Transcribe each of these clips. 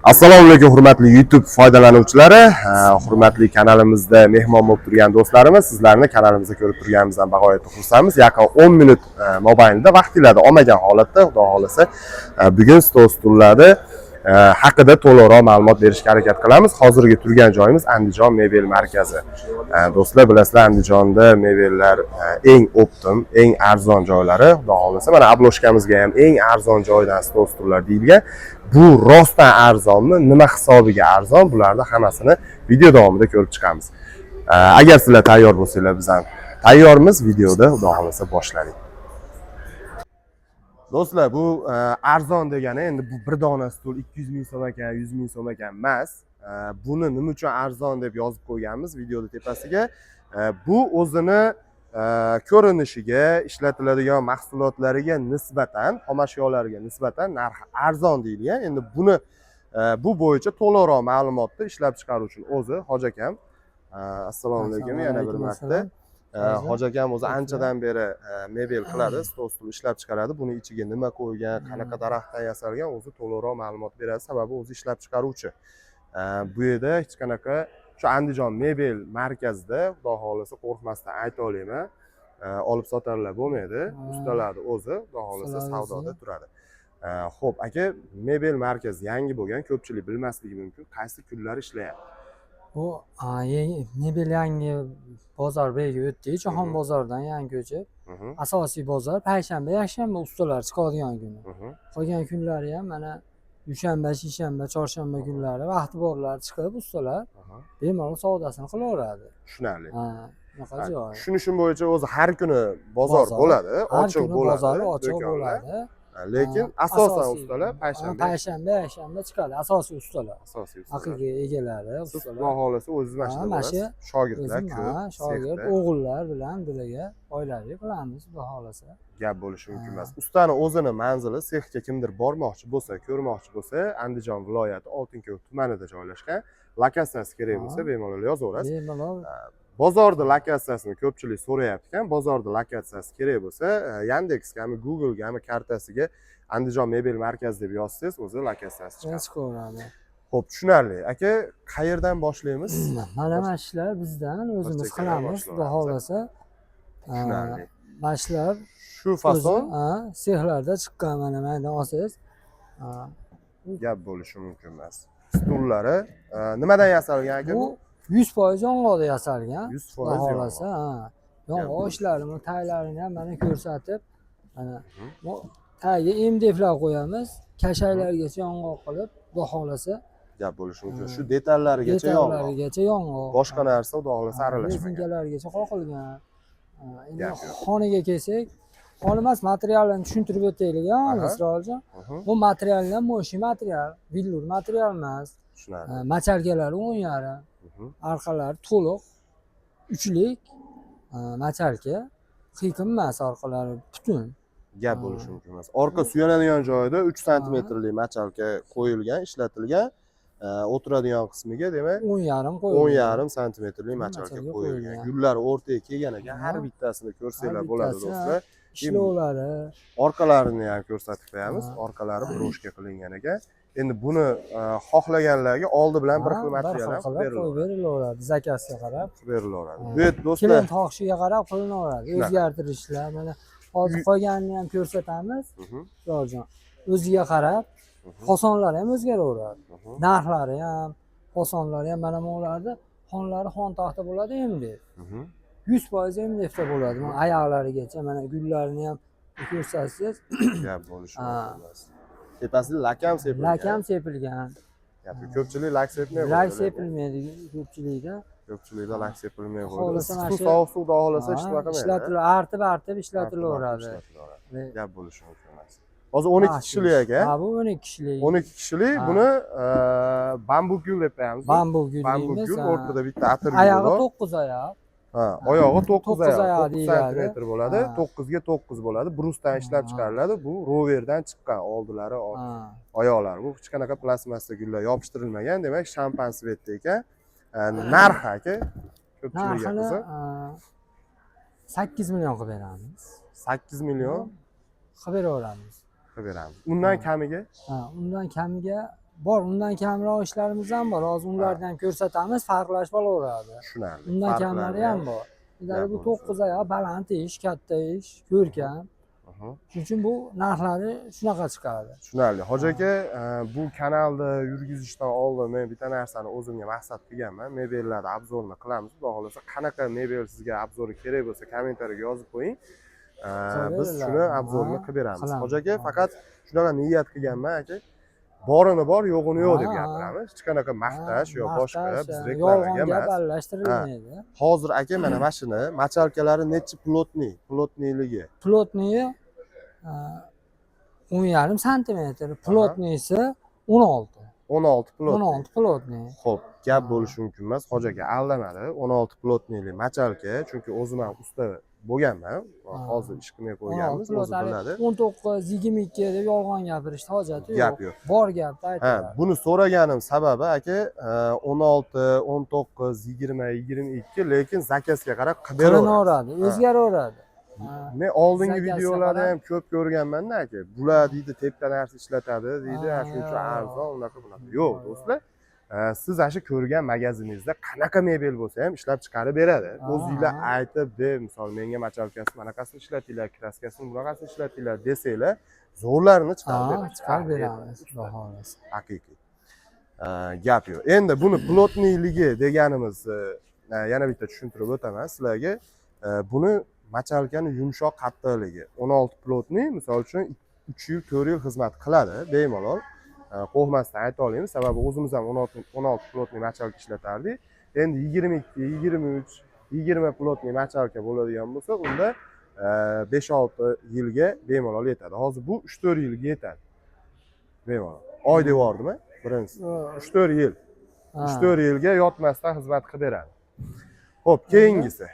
Assalomu alaykum, hurmatli YouTube foydalanuvchilari, hurmatli kanalimizda mehmon bo'lib turgan do'stlarimiz, sizlarni kanalimizda ko'rib turganimizdan bag'oyatda xursandmiz. Yaqin 10 minut mobaynida vaqtinglarni olmagan holatda, Xudo xohlasa, bugun stol stullarni haqida to'liqroq ma'lumot berishga harakat qilamiz. Hozirgi turgan joyimiz Andijon mebel markazi. Do'stlar, bilasizlar, Andijonda mebellar eng оптом, eng arzon joylari. Xudo xohlasa, mana обложка mizga ham eng arzon joydan stol stullar deyilgan. Bu rostdan arzonmi, nima hisobiga arzon, bularni hammasini video davomida ko'rib chiqamiz. Agar sizlar tayyor bo'lsanglar, biz ham tayyormiz. Videoda, Xudo xohlasa, boshladik. Do'stlar, bu arzon degani endi bu bir dona stul 200 ming so'm ekan, 100 ming so'm ekan emas. Buni nima uchun arzon deb yozib qo'yganmiz videoda tepasiga? Bu o'zini ko'rinishiga, ishlatiladigan mahsulotlariga nisbatan, xomashyolarga nisbatan narxi arzon deyilgan. Endi buni bu bo'yicha to'liqroq ma'lumotni ishlab chiqaruvchini o'zi, Hoji akam. Assalomu alaykum yana bir Alaykum marta. assalom. Hoji akam o'zi anchadan beri mebel qiladi, stol stul ishlab chiqaradi. Buni ichiga nima qo'ygan, qanaqa daraxtdan yasalgan, o'zi to'liqroq ma'lumot beradi, sababi o'zi ishlab chiqaruvchi. Bu yerda hech qanaqa, shu Andijon mebel markazida, Xudo xohlasa, qo'rqmasdan ayta olaman, olib sotarlar bo'lmaydi, ustalarni o'zi, Xudo xohlasa, Ustalarni savdoda o'zi. turadi. Xo'p, aka, mebel markaz yangi bo'lgan, ko'pchilik bilmasligi mumkin. Qaysi kunlar ishlayapti? Bu mebel yangi bozor bu yerga o'tdik, Jahon bozoridan yangi ko'chib. Asosiy bozor payshanba, yakshanba ustalar chiqadigan kuni. Qolgan kunlari ham mana dushanba, shishanba, chorshanba kunlari vaqti borlar chiqib, ustalar bemalol savdosini qilaveradi. Tushunarli. Ha, unaqa joy. Tushunishim bo'yicha, o'zi har kuni bozor Bozor. bo'ladi, Har ochiq kuni bo'ladi bozor ochiq do'konlar. bo'ladi. Ha, lekin asosan ustalar payshanba, payshanba, yakshanba chiqadi asosiy ustalar. Asosiy ustalar. Haqiqiy egalari Siz, ustalar. Xudo xohlasa, o'zingiz mana shu Ha, mana shu bo'lasiz. Shogirdlar o'zim, ko'p. ha, shogird, sexda. O'g'illar bilan birga oilaviy qilamiz, Xudo xohlasa. Gap bo'lishi mumkin emas. Ustani o'zini manzili, sexga kimdir bormoqchi bo'lsa, ko'rmoqchi bo'lsa, Andijon viloyati Oltinko'l tumanida joylashgan. Lokatsiyasi kerak bo'lsa, bemalol yozaverasiz. Bemalol. Bozorni lokatsiyasini ko'pchilik so'rayapti ekan. Bozorni lokatsiyasi kerak bo'lsa, Yandexgami, Googlegami kartasiga Andijon mebel markazi deb yozsangiz, o'zi lokatsiyasi chiqadi. Chiqaveradi. Xo'p, tushunarli. Aka, qayerdan boshlaymiz? Mana shular bizdan, o'zimiz chekkadan qilamiz, Xudo boshlaymiz. xohlasa. Tushunarli. Mana shular Shu fason o'zi, ha, sexlarda chiqqan, mana maydan olsangiz. Ha, gap bo'lishi mumkin emas. Stullari nimadan yasalgan, aka, bu? Bu 100% yong'oqda yasalgan. 100% Xudo xohlasa, yong'oq. Ha. Yong'oq ishlarini, taglarini ham mana ko'rsatib, mana bu tagiga MDFlar qo'yamiz, kashaklargacha yong'oq qilib, Xudo xohlasa. Gap bo'lishi mumkin. Ha. Shu detallarigacha yong'oq. Detallarigacha yong'oq. Boshqa narsa, Xudo xohlasa, aralashmagan. Rezinkalarigacha qoqilgan. Ha, endi Gap yo'q. xonaga kelsak, xona emas, materialini tushuntirib o'taylik, ha, Isroiljon. Bu materiallar ham мощный material, velur material emas. Tushunarli. Ha, мочалка lari 10,5, orqalari to'liq uchlik, ha, мочалка qiyqim emas, orqalari butun. Gap Ha. bo'lishi mumkin emas. Orqa suyanadigan joyida 3 santimetrli мочалка qo'yilgan, ishlatilgan. O'tiradigan qismiga, demak, 10,5 qo'yilgan. 10,5 santimetrli мочалка Мочалка qo'yilgan. qo'yilgan. Gullar o'rtaga kelgan ekan. Har bittasini ko'rsanglar Har bo'ladi, bittasi, do'stlar. Ishlovlari. Orqalarini ham ko'rsatib qo'yamiz. Ha. Orqalari брошка qilingan ekan. Endi buni xohlaganlarga oldi bilan bir Ha, xil material ham bir xil qilib qilib qo'yib berilaveradi, заказ ga qarab. Qilib berilaveradi. Ha. Bu yerda, do'stlar, Klient xohishiga qarab qilinaveradi Shunaqa. o'zgartirishlar. Mana hozir qolganini ham ko'rsatamiz. Isroiljon, o'ziga qarab fasonlari ham o'zgaraveradi, narxlari ham, fasonlari ham. Mana bularni xonlari xon taxta bo'ladi MDF, 100% MDFda bo'ladi. Mana oyoqlarigacha, mana gullarini ham ko'rsatsangiz. Gap bo'lishi Ha. mumkin emas. Tepasida lak ham sepilgan. Lak ham sepilgan. Gap yo'q. Ko'pchilik lak sepmay qo'ydi, Lak lekin. sepilmaydi ko'pchilikda. Ko'pchilikda lak sepilmay qo'ydi. Xohlasa Issiq mana suv, shu- sovuq suv, xudo xohlasa, Ha, ishlab qilmaydi. Ishlatilib, artib artib ishlatilaveradi. Ishlatilaveradi. Gap bo'lishi mumkin emas. Hozir 12 kishilik, aka. Ha, bu 12 kishilik. 12 kishilik. Ha. Buni bambuk gul deb qo'yamiz. Bambuk gul Bambuk deymiz. gul, Ha. o'rtada bitta atir guli Oyog'i bor. 9 oyoq. Ha, oyog'i 9 9 oyoq, oyoq 9 deyiladi. santimetr bo'ladi. Ha. 9 ga 9 bo'ladi. Брус dan ishlab Ha. chiqariladi. Bu roverdan chiqqan oldilari, Ha. oyoqlari. Bu hech qanaqa plastmassa gullar yopishtirilmagan, demak, shampan цвет da ekan. Narxi, aka, ko'pchilikka Narxini qiziq. 8 million qilib beramiz. 8 million. Qilib beraveramiz. Qilib beramiz. Undan kamiga? Ha, undan kamiga bor, undan kamroq ishlarimiz ham bor. Hozir ularni ham ko'rsatamiz, farqlashib olaveradi. Tushunarli. Undan Farqlari kamlari ham bor. Gap Bu bo'lsa. 9 oyoq baland ish, katta ish, ko'rkam. Shuning uchun bu narxlari shunaqa chiqadi. Tushunarli. Hoji aka, bu kanalda yurgizishdan oldin men bitta narsani o'zimga maqsad qilganman. Mebellarni обзор ini qilamiz. Xudo xohlasa, qanaqa mebel sizga обзор i kerak bo'lsa, kommentariyaga yozib qo'ying. Biz shuni обзор ini qilib beramiz. Qilamiz. Hoji aka, faqat shunaqa niyat qilganman aka. Borini bor, yo'g'ini yo'q deb gapiramiz. Hech qanaqa maqtash yo boshqa biz reklamaga yolg'on gap emas. aralashtirilmaydi. Hozir aka mana shuni мочалка lari nechi плотный, плотный ligi? Плотный 10,5 santimetr, плотный si 16. 16 плотный. 16 плотный. Xo'p, gap bo'lishi mumkin emas. Hoji aka aldamadi. 16 плотный li мочалка, chunki o'zim ham usta bo'lganman. Hozir ish qilmay qo'yganmiz, 16 o'zi biladi. 19, 22 deb yolg'on gapirishni hojati yo'q. Gap yo'q. Bor gapni Ha, aytiladi. buni so'raganim sababi aka, 16, 19, 20, 22, lekin заказ ga qarab qilib beraveradi. Qilinaveradi, o'zgaraveradi. Ha. Men oldingi Заказ ga videolarda qarab. ham ko'p ko'rganman-da aka. Bular deydi, tepka narsa ishlatadi deydi, shuning uchun arzon, unaqa bunaqa. Yo'q, do'stlar. Siz ana shu ko'rgan magaziningizda qanaqa mebel bo'lsa ham ishlab chiqarib beradi. O'zinglar aytib, de, misol menga мочалка si manaqasini ishlatinglar, краска sini bunaqasini ishlatinglar desanglar, zo'rlarini chiqarib beradi. Chiqarib beramiz, xudo xohlasa. Haqiqiy. Gap yo'q. Endi buni плотный ligi deganimiz yana bitta tushuntirib o'taman sizlarga. Buni мочалка ni yumshoq qattiqligi 16 плотный, misol uchun 3 yil, 4 yil xizmat qiladi bemalol. Qo'rqmasdan ayta olamiz, sababi o'zimiz ham 16 плотный мочалка ishlatardik. Endi 22, 23, 20 плотный мочалка bo'ladigan bo'lsa, unda 5-6 yilga bemalol yetadi. Hozir bu 3-4 yilga yetadi. Bemalol. Oy devordimi? Birinchisi. 3-4 yil. 3-4 yilga yotmasdan xizmat qilib beradi. Xo'p, keyingisi.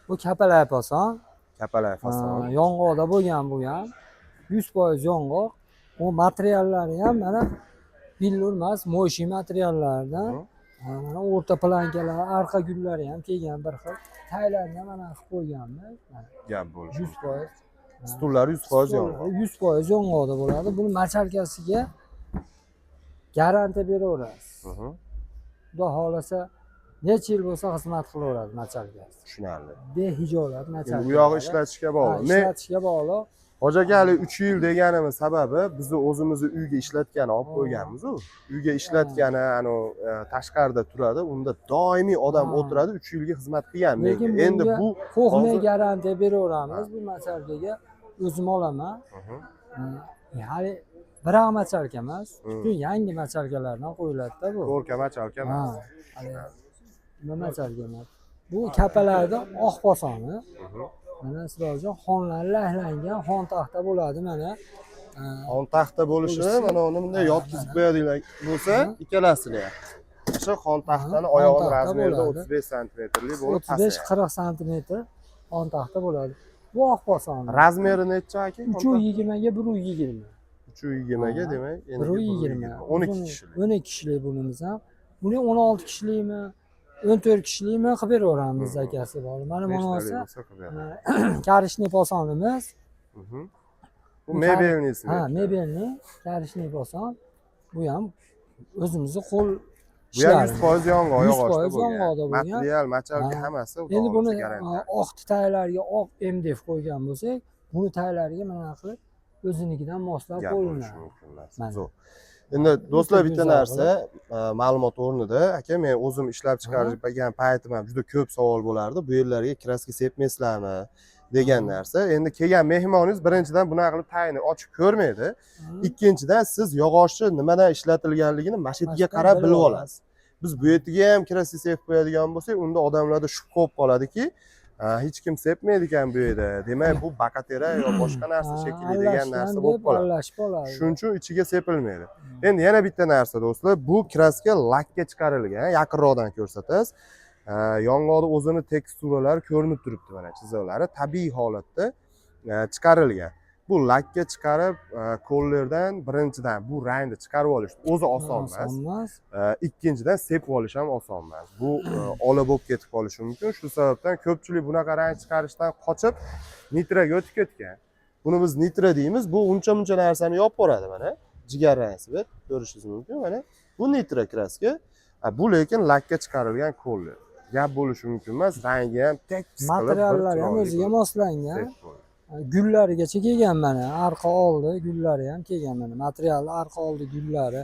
Bu kapalak fason. Kapalak fason. Yong'oqda bo'lgan bu ham. 100% yong'oq. U materiallari ham mana billur emas, моющий materiallardan. Mana o'rta планка lar, arqa gullari ham kelgan bir xil. Taylarini ham mana qilib qo'yganmiz. Mana Gap bo'lishi. 100%. Stullar 100% yong'oq. 100% yong'oqda bo'ladi. Buni мочалка siga garantiya beraverasiz. Xudo xohlasa necha yil bo'lsa xizmat qilaveradi мочалка si. Tushunarli. Behijolat Endi мочалка. u yog'i ishlatishga bog'liq. Men Ishlatishga bog'liq. Hoji aka hali 3 yil deganimiz sababi bizni o'zimizni uyga ishlatgani olib qo'yganmiz u. Uyga ishlatgani anu tashqarida turadi, unda doimiy odam o'tiradi, 3 yilga xizmat qilgan menga. Lekin Endi bunga bu qo'rqmay garantiya beraveramiz bu мочалка ga. O'zim olaman. Hali biraq мочалка emas, butun yangi мочалка lardan qo'yiladi-da bu. Ko'rka мочалка emas. Hali nima мочалка emas. Bu kapalarni oq posoni. Mana Sirojjon, xonlar lahlangan xon taxta bo'ladi mana. Xon taxta bo'lishini Bo'lishi. mana uni bunday yotqizib qo'yadigan bo'lsa, ikkalasini ham. O'sha xon taxtani Xon oyog'ini taxta размер ida bo'ladi. 35 santimetrli bo'lib 35 pasayadi. 40 santimetr xon taxta bo'ladi. Bu oq posoni. Размер i necha aka? 3.20 ga 1.20. 3.20 ga, demak, endi 1.20. 12 kishilik. 12 kishilik bunimiz ham. Buni 16 kishilikmi, 14 kishilikmi qilib beraveramiz заказ i bor. Mana Nechtalik bunisi bo'lsa qilib beramiz. Karishniy posonimiz. Bu мебельный si. Ha, мебельный karishniy poson. Bu ham o'zimizni qo'l Bu ham ishlarimiz. 100% yong'oq 100% yog'ochda bo'lgan. yong'oqda bo'lgan. Material, мочалка hammasi xudo Endi buni xohlasa garantiya. Oq taylariga oq MDF qo'ygan bo'lsak, buni taylariga mana qilib o'zinikidan moslab Gap bo'lishi qo'yiladi. Mumkin emas. Mana. Zo'r. Endi do'stlar, O'ta bitta go'zal. Narsa ma'lumot o'rnida aka, men o'zim ishlab chiqargan paytim ham juda ko'p savol bo'lardi. Bu yerlarga краска sepmaysizlarmi degan narsa. Endi kelgan mehmoningiz birinchidan bunaqa qilib tagini ochib ko'rmaydi. Ikkinchidan, siz yog'ochni nimadan ishlatilganligini mashitiga Mashitdan qarab bilib bilib olasiz. Olasiz. Biz bu yerga ham краска sepib qo'yadigan bo'lsak, unda odamlarda shubha bo'lib qoladiki, "Ha, hech kim sepmaydi ekan bu yerda. Demak, bu bakatera yo boshqa narsa shekilli" degan Aralashgan narsa deb bo'lib qoladi. aralashib qoladi. Shuning uchun ichiga sepilmaydi. Endi yana bitta narsa, do'stlar, bu краска lakka chiqarilgan, yaqinroqdan ko'rsatasiz. Yong'oqni o'zini teksturalari ko'rinib turibdi, mana chiziqlari tabiiy holatda chiqarilgan. Bu lakka chiqarib, kollerdan birinchidan bu rangni chiqarib olish o'zi oson emas. Oson emas. Ikkinchidan, sepib olish ham oson emas. Bu ola bo'lib ketib qolishi mumkin. Shu sababdan ko'pchilik bunaqa rang chiqarishdan qochib, nitraga o'tib ketgan. Buni biz nitro deymiz. Bu uncha muncha narsani yopib yuboradi mana. Jigarrang цвет ko'rishingiz mumkin mana. Bu nitro краска. Bu lekin lakka chiqarilgan колер. Gap bo'lishi mumkin emas. Rangi ham tekis qilib bir Materiallari ham chiroyli o'ziga qilib moslangan. set bo'ldi. Gullarigacha kelgan mana. Arqa oldi gullari ham kelgan mana. Material arqa oldi gullari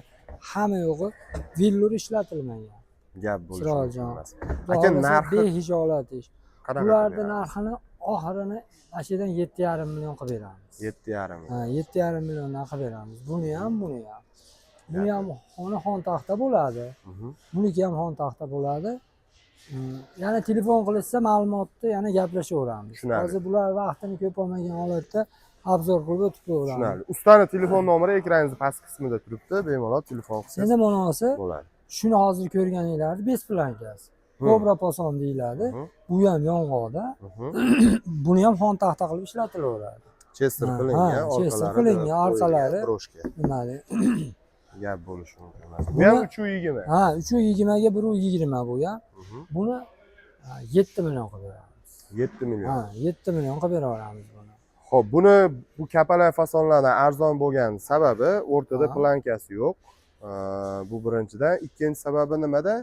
hamma yo'g'i vellur ishlatilmagan. Gap bo'lishi mumkin Chiroyli. emas. Xudo Aka, xohlasa narxi behijolat ish. qanaqa Bularni qilib beramiz? narxini oxirini mana shu yerdan 7,5 million qilib beramiz. 7,5. Ha, 7,5 milliondan qilib beramiz. Buni ham, buni ham. Buni ham xona xon taxta bo'ladi. Buniki ham xon taxta bo'ladi. Yana telefon qilishsa ma'lumotni yana gaplashaveramiz. Tushunarli. Hozir bular vaqtini ko'p olmagan holatda обзор qilib o'tib qo'yaveramiz. Tushunarli. Ustani telefon nomeri ekraningizni pastki qismida turibdi. Bemalol telefon qilsangiz Endi bunisi bo'ladi. Shuni hozir ko'rganinglarni без планка si. Kobra poson deyiladi. Bu ham yong'oqda. Buni ham xon taxta qilib ishlatilaveradi. Chester Ha, qilingan, ha, chester orqalari qilingan, orqalari. Брошка. Nimali? Gap bo'lishi mumkin emas. Bu ham 3,20. Ha, 3,20 ga 1,20 bu ham. Buni 7 million qilib beramiz. 7 million. Ha, 7 million qilib beraveramiz buni. Xo'p, buni bu kapalak fasonlardan arzon bo'lgan sababi o'rtada планка si yo'q. Bu birinchidan. Ikkinchi sababi nimada?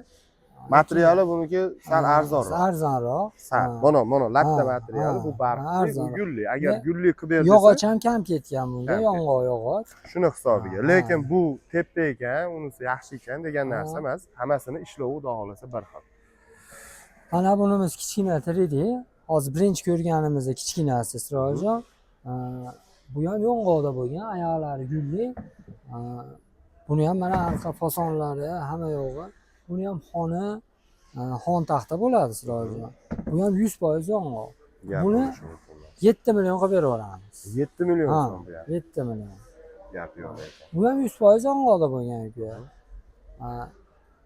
Materiali buniki sal arzonroq. Arzonroq. Sal. Ha. Mana latta materiali, bu ha, barxli, bu arzonroq. gulli. Agar gulli qilib ber desa, Yog'och ham kam ketgan bunga, Kam yong'oq yog'och. shuni hisobiga. Lekin bu tepa ekan, unisi yaxshi ekan degan narsa emas. Hammasini ishlovi xudo xohlasa bir xil. Mana bunimiz kichkina 3D. Hozir birinchi ko'rganimizda kichkinasi, Sirojjon. Bu ham yong'oqda bo'lgan, oyoqlari gulli. Buni ham mana arqa fasonlari, hamma yo'g'i. Buni ham xoni xon taxta bo'ladi, Sirojjon. Bu ham 100% yong'oq. Gap Buni bo'lishi mumkin emas. 7 million qilib beraveramiz. 7 million Ha, so'm bu ham. 7 million. Gap yo'q lekin. Bu ham 100% yong'oqda bo'lgan uka. Ha,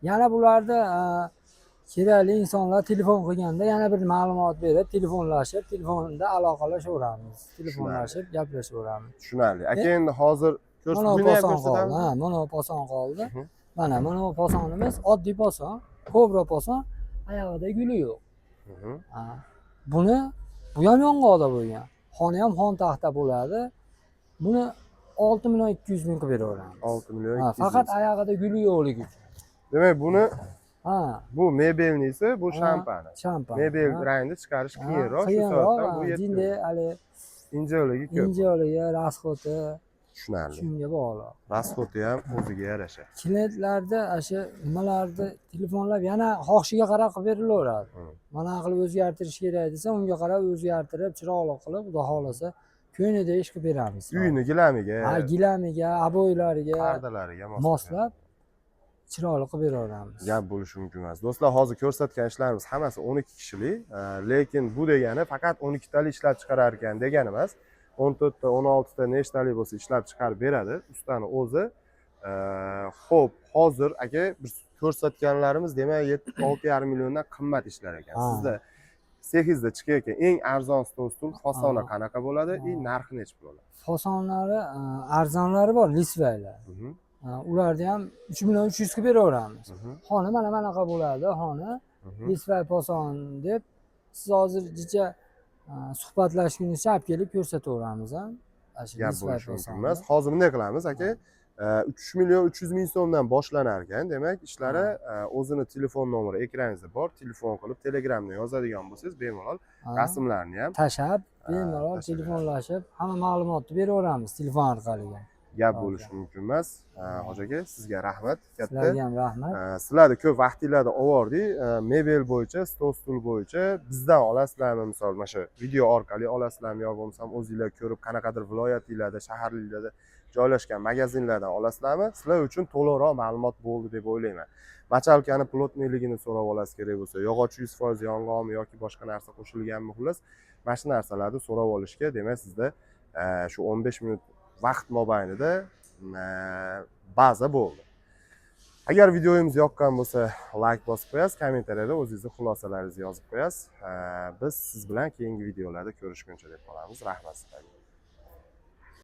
yana bularda kerakli insonlar telefon qilganda yana bir ma'lumot berib, telefonlashib, telefonda aloqalashaveramiz. Telefonlashib, gaplashaveramiz. Tushunarli. Aka, endi hozir Mana buni ham poson qoldi. ko'rsatamiz. Ha, mana poson qoldi. Mana bu posonimiz oddiy poson, kobra poson, oyog'ida guli yo'q. Ha, buni bu ham yong'oqda bo'lgan. Xoni ham xon taxta bo'ladi. Buni 6 million 200 ming qilib beraveramiz. 6 million Ha, 200 ming. Faqat oyog'ida guli yo'qligi uchun. Demak, buni bu мебельный si, bu shampani. Shampan. Mebel rangni chiqarish qiyinroq, shu sababdan bu qiyinroq, 7 jinday million. Hali Injoligi ko'p. injoligi, расход i Tushunarli. shunga bog'liq. Расход i ham o'ziga yarasha. Klientlarda o'sha nimalarni telefonlab yana xohishiga qarab qilib berilaveradi. Mana qilib o'zgartirish kerak desa, unga qarab o'zgartirib, chiroyli qilib, xudo xohlasa, ko'nglida ish qilib beramiz. Uyni gilamiga, Ha, gilamiga, обой lariga pardalariga moslab chiroyli qilib beraveramiz. Gap bo'lishi mumkin emas. Do'stlar, hozir ko'rsatgan ishlarimiz hammasi 12 kishilik, lekin bu degani faqat 12 tali ishlab chiqarar ekan degani emas. 14 ta, 16 ta, nechtalik bo'lsa ishlab chiqarib beradi ustani o'zi. Xo'p, hozir aka biz ko'rsatganlarimiz demak 6,5 milliondan qimmat ishlar ekan. Sizda sexingizda chiqayotgan eng arzon stol stul fasoni qanaqa bo'ladi и narxi nechi pul bo'ladi? Fasonlari arzonlari bor, листва lar. Ularni ham 3 million 300 ga beraveramiz. Xona mana bunaqa bo'ladi, xona. Листва poson deb siz hozir jicha suhbatlashgunizcha olib kelib ko'rsataveramiz ham. Ana shu Gap листва bo'lishi mumkin posonni. emas. Hozir bunday qilamiz, aka. 3 million 300 ming so'mdan boshlanar ekan. Demak, ishlari o'zini telefon nomeri ekraningizda bor. Telefon qilib, Telegramda yozadigan bo'lsangiz, bemalol rasmlarni ham tashlab, bemalol tashlab. telefonlashib, hamma ma'lumotni beraveramiz telefon orqali. Gap bo'lishi mumkin emas. Hoji aka, sizga rahmat katta. Sizlarga ham rahmat. Sizlarni ko'p vaqtinglarni ovordik. Mebel bo'yicha, stol stul bo'yicha bizdan olasizlarmi, misol mana shu video orqali olasizlarmi yo bo'lmasam o'zinglar ko'rib qanaqadir viloyatinglarda, shaharlarda joylashgan magazinlardan olasizlarmi? Sizlar uchun to'liqroq ma'lumot bo'ldi deb o'ylayman. Мочалка ni плотный ligini so'rab olasiz kerak bo'lsa, yog'och 100% yong'oqmi yoki boshqa narsa qo'shilganmi, xullas, mana shu narsalarni so'rab olishga demak sizda shu 15 minut vaqt mobaynida baza bo'ldi. Agar videomiz yoqqan bo'lsa, layk bosib qo'yasiz, kommentariyada o'zingizni xulosalaringizni yozib qo'yasiz. Biz siz bilan keyingi videolarda ko'rishguncha deb qolamiz. Rahmat sizlarga.